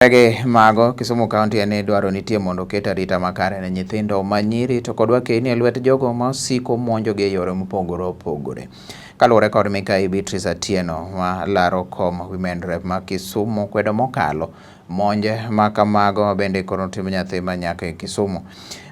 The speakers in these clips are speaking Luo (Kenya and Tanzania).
Gi mago, Kisumu County en ni dwaro nitie mondo oket arita makare ne nyithindo ma nyiri to kod wakeyni e lwet jogo ma osiko monjogi e yore mopogore opogore. Kaluwore kod Mikai Beatrice Atieno ma laro kom Women Rep ma Kisumu kwedo mokalo monj ma kamago bende koro otim nyathi ma nyako e Kisumu.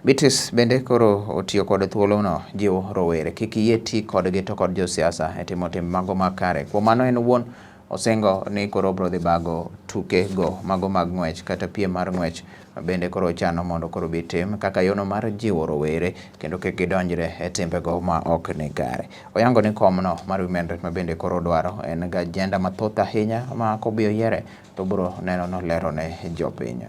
Beatrice bende koro otiyo kod thuolono jiwo rowere kik yie ti kodgi to kod josiasa e timo tim mago makare. Kuom mano en owuon osingo ni koro obro dhi bago tuke go mago mag ng'wech kata piem mar ng'wech bende koro ochano mondo koro bi tim kaka yono mar jiwo rowere kendo kik gidonjre e timbego ma ok ni kare. Oyango ni komno mar Women Rep ma bende koro dwaro en ga agenda mathoth ahinya ma kobi oyiere to bro neno nolero ne jopiny.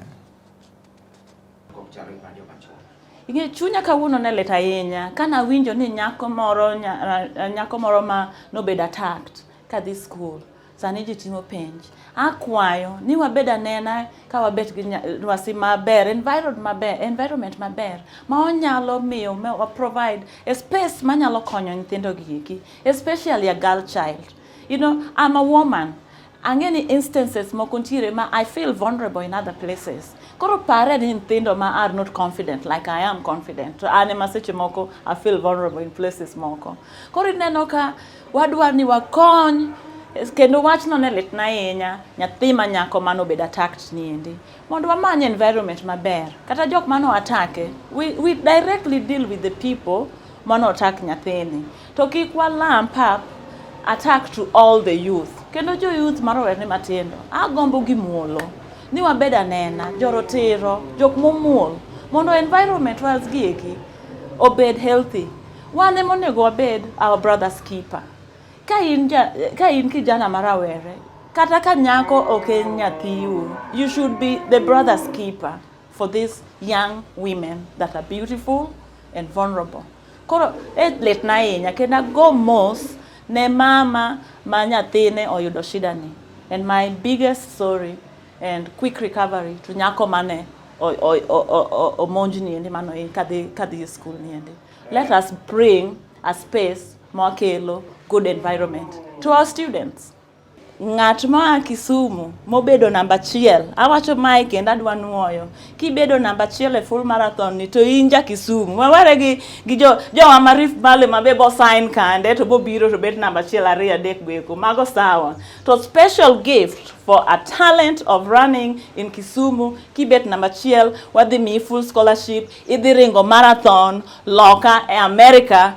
Ing'e chunya kawuono ne lit ahinya kanawinjo ni nyako moro nyako moro ma nobedo attacked kadhi school. Sani ji timo penj. Akwayo ni wabed anena ka wabet gi lwasi maber, environment maber ma onyalo miyo ma provide a space manyalo konyo nyithindo gi eki, especially a girl child. I'm a woman. Ang'e ni instances moko ntiere ma I feel vulnerable in other places. Koro pare ni nyithindo ma are not confident like I am confident. To an ema seche moko I feel vulnerable in places moko. Koro ineno ka wadwa ni wakony kendo wachno ne litna ahinya nyathi ma nyako manobedo attacked niendi. Mondo wamany environment maber. Kata jok mano attack, we directly deal with the people mano attack nyathini. To kik wa lump up attack to all the youth. Kendo jo youth marowere matindo, agombo gi muolo ni wabed anena, jorotiro, jok momuol, mondo environment was gi eki obed healthy. Wan ema onego wabed our brother's keeper. Ka in kijana marawere, kata ka nyako ok en nyathiu, you should be the brother's keeper for these young women that are beautiful and vulnerable. Koro e litna ahinya kendo ago mos ne mama ma nyathine oyudo shida ni. And my biggest sorry and quick recovery to nyako mane omonj niendi mano kadhi e school niendi. Let us bring a space mwakelo good environment to our students. Ng'at moa Kisumu mobedo namba 1, awacho mae kendo adwa nuoyo. Kibedo namba 1 e full marathon ni to in ja Kisumu. Wawere gi jo jowa ma Rift Valley ma be bo sign kande to bobiro to bet namba 1, 2, 3 goeko. Mago sawa. To special gift for a talent of running in Kisumu, kibet namba 1, wadhi miyi full scholarship, idhi ringo marathon loka e America,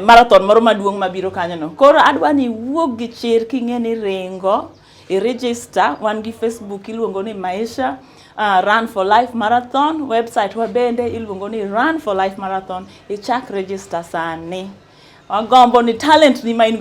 marathon moro maduong' mabiro kanyo no. Koro adwa ni iwuog gi chir king'e ni ringo, i-register, wan gi Facebook iluongo ni Maisha Run for Life Marathon, website wa bende iluongo ni Run for Life Marathon, ichak register sani. Wagombo ni talent ni ma in go.